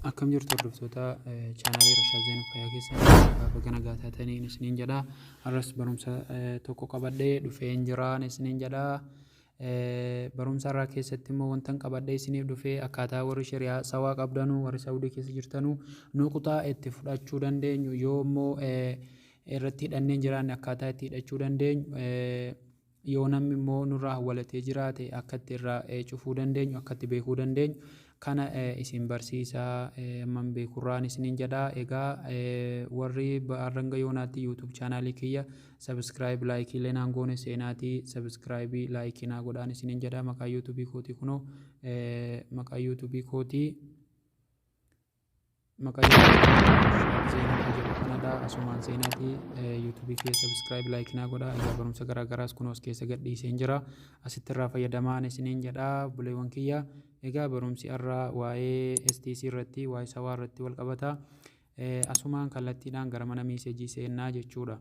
Akkam jirtu hordoftoota chaanaalii Rashaad Zeenuu, fayyaa keessan baga nagaa taatanii isiniin jedha. Har'as barumsa tokko qabadhee dhufeen jiraan isiniin jedha. Barumsa irraa keessatti immoo wantan qabadhee isiniif dhufee akkaataa warri shari'aa sawaa qabdanuu, warri Saawudii keessa jirtanuu nuquxaa itti fudhachuu dandeenyu, yoo immoo irratti hidhannee jiraanne akkaataa itti hidhachuu dandeenyu, yoo namni immoo nurraa hawwalatee jiraate akka itti irraa cufuu dandeenyu, akka itti beekuu dandeenyu kana isin barsiisaa amman beekurraan isiniin jedha. Egaa warri hanga yoonaatti YouTube chaanaalii kiyya subscribe, like illee naan goone, seenaatii subscribe, like naa godhaan isiniin jedha. Maqaa YouTubeii kootii kunoo, maqaa YouTubeii kootii, maqaa Zeenaa jedhu kanadha. Asumaan seenaatii YouTubeii kiyya subscribe, like naa godha. Egaa barumsa garaagaraas kunoo as keessa gadhiiseen jira, asitti irraa fayyadamaan isiniin jedha, obboleewwan kiyya. Egaa barumsi har'aa waa'ee STC irratti, waa'ee sawaa irratti wal qabata. Asumaan kallattiidhaan gara mana messageii seennaa jechuudha.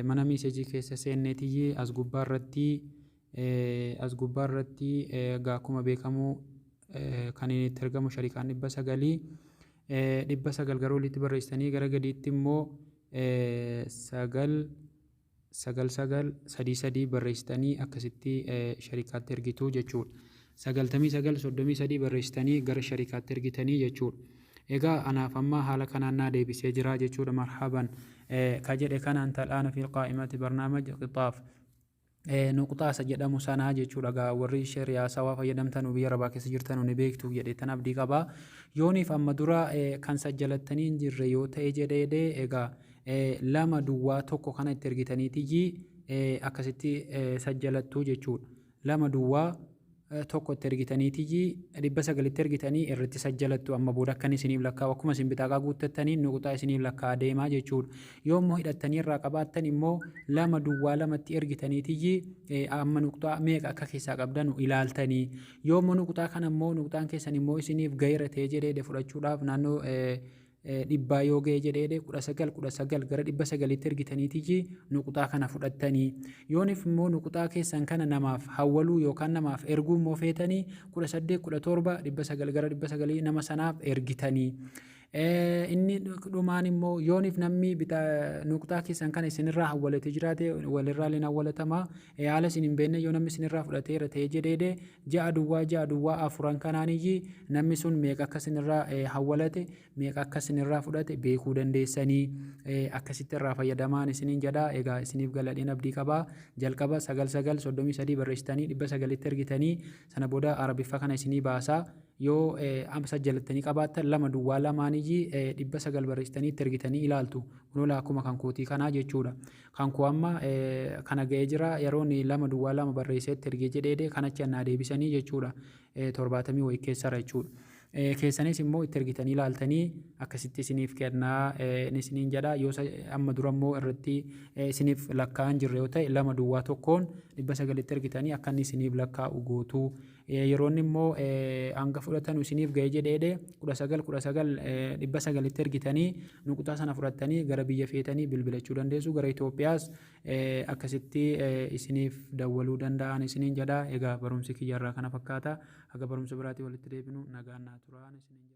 Mana messageii keessa seenneetiyyi as gubbaa irratti egaa akkuma beekamu kan inni itti argamu sharikaan 900, 900 gara oliitti barreessitanii, gara gadiitti immoo 9 9 9 3 3 barreessitanii akkasitti sharikaatti ergitu jechuudha. 99 33 barreessitanii gara sharikaatti ergitanii jechuudha. Egaa anaaf amma haala kanaan naa deebisee jira jechuudha. Marhaban ka jedhe kanaan tal'aana fi qaa'imati barnaamaj qixaaf nuqxaasa jedhamu sanaa jechuudha. Gaa warri shari'aa sawaa fayyadamtan, biyya arabaa keessa jirtan ni beektu jedheetan abdii qabaa. Yooniif amma dura kan sajjalattanii hin jirre yoo ta'e jedheedhe, egaa 2 duwwaa 1 kana itti ergitaniitiyyi akkasitti sajjalattu jechuudha. 2 duwwaa 1 itti ergitaniitiyyi, 900tti ergitanii irratti sajjalattu. Amma booda akkan isiniif lakkaa'u, akkuma isin bitaaqaa guuttattanii nuqxaa isiniif lakkaa'aa deemaa jechuudha. Yoo immoo hidhattanii irraa qabaattan immoo 2 duwwaa 2tti ergitaniitiyyi amma nuqxaa meeqa akka keessaa qabdanu ilaaltanii, yoo immoo nuqxaa kana immoo nuqxaan keessan immoo isiniif gaheera ta'ee jedhee fudhachuudhaaf naannoo dhibbaa yoo ga'e jedhee, 19 19 gara 900tti ergitaniitiyyi nuqxaa kana fudhattanii, yoonif immoo nuqxaa keessan kana namaaf hawwaluu yookaan namaaf erguu immoo feetanii, 18 17 900 gara 900 nama sanaaf ergitanii. Inni dhumaan immoo yoonif namni nuqxaa keessan kana isinirraa hawwalatee jiraate, walirraa illee hawwalatamaa, haala isin hin beekne yoo namni isinirraa fudhateera ta'ee jedheede, 6 duwwaa 6 duwwaa afuran kanaaniyyi namni sun meeqa akka isinirraa hawwalate, meeqa akka isinirraa fudhate beekuu dandeessanii akkasitti irraa fayyadamaan isiniin jedha. Egaa isiniif galadheen abdii qabaa. Jalqaba 9 9 33 barreessitanii 900tti ergitanii, sana booda arabiffa kana isinii baasaa. Yoo amma sajjalattanii qabaattan 2 duwwaa lamaaniyyi 900 barreessitanii itti ergitanii ilaaltu. Kunoo akkuma kan kootii kanaa jechuudha. Kan koo amma kana ga'ee jira. Yeroon 2 duwwaa 2 barreessee itti ergee jedhee kanachi annaa deebisanii jechuudha. 70 wayii keessarra jechuudha. Keessanis immoo itti ergitanii ilaaltanii akkasitti isiniif kennaa isiniin jedha. Yoo amma dura immoo irratti isiniif lakkaa'an jirre yoo ta'e, 2 duwwaa 1n 900tti ergitanii akka inni isiniif lakkaa'u gootu. Yeroo inni immoo hanga fudhatanu isiniif ga'ee jedheedhe, 19 19 900tti ergitanii nuqxaa sana fudhattanii gara biyya feetanii bilbilachuu dandeessu. Gara Itoophiyaas akkasitti isiniif dawwaluu danda'an isiniin jedha. Egaa barumsi kiyyarraa kana fakkaata. Haga barumsa biraatii walitti deebinu nagaan naa turaan isiniin jedha.